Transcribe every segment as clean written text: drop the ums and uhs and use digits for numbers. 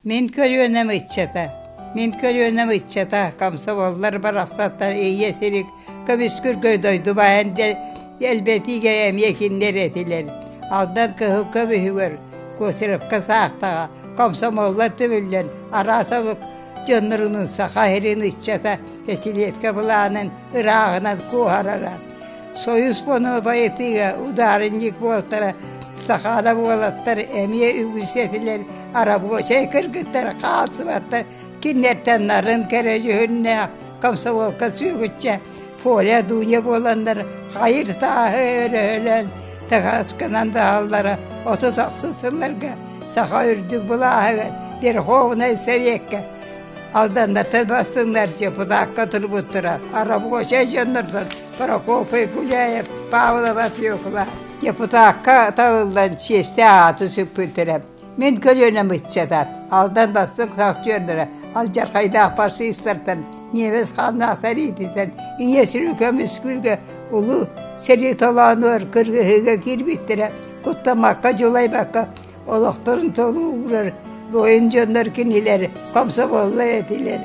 Мин көлүөнэм ыччата, мин көлүөнэм ыччата, комсомоллар барахсаттар ийэ сирик көмүскүргэй дойду баайын элбэтиигэ эмиэ кинилэр этилэр. Алдан кыһыл көмүһүгэр Косаревка саахтаҕа комсомоллар түмүллэн араас омук дьоннорунуун Саха сирин ыччата пятилетка былаанын ырааҕынан куоһарара. Союз фону байытыыга удаарынньык буолтара Сахаана уолаттар эмиэ үгүс этилэр, рабочай кыргыттар хаалсыбаттар, кинилэртэн нарын кэрэ дьүһүннээх комсомолка сүөгүччэ Поля Дуня буоланнар хайыр тааһы өрөһөлөөн таһаасканан даһаллара 36 сылларга саха үрдүк былааһыгар Верховнай Советка Алданнартан бастыҥнар депутакка турбуттара, рабочай дьоннортон Прокопий Гуляев, Павлова Фекла депутакка талыллан чиэстээх ааты сүкпүттэрэ. Мин көлүөнэм ыччата, Алдан бастыҥ шахтердара, алдьархайдаах фашистартан, немец хааннаах сэриититтэн ийэ сүрү көмүскүүргэ улуу сэрии толоонугар кыргыһыыга киирбиттэрэ, куттаммакка, дьулайбакка олохторун толуу уурар буойун дьоннор кинилэр комсомоллар этилэр.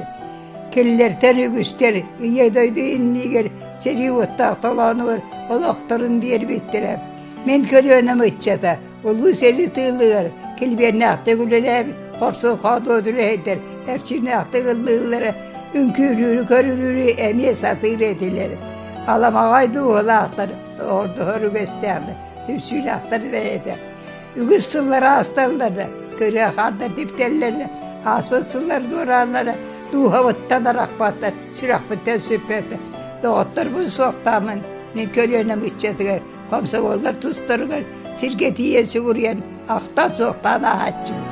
Кинилэртэн үгүстэр Ийэ дойду иннигэр сэрии уоттаах толоонугар олохторун биэрбиттэрэ. Мин көлүөнэм ыччата улуу сэрии тыылыгар килбиэннээхтик үлэлээбит хорсун хоодуот үлэһиттэр эрчимнээхтик ыллыыллара, үҥкүүлүүрү, көрүлүүрү эмиэ сатыыр этилэр. Аламаҕай дууһалаахтар, ордуһар үгэстээхтэр, түмсүүлээхтэр да этэ. Үгүс сыллар аасталлар да, кырыа хаардар типтэллэр, ааспыт сыллар дуорааннара дууһабыттан арахпаттар, сүрэхпиттэн сүппэттэр. Доҕотторбун суохтааммын, мин көлүөнэм ыччатыгар, комсомоллар тустарыгар сиргэ тиийэн сүгүрүйэн, ахтан-суохтаан ааһааччыбын.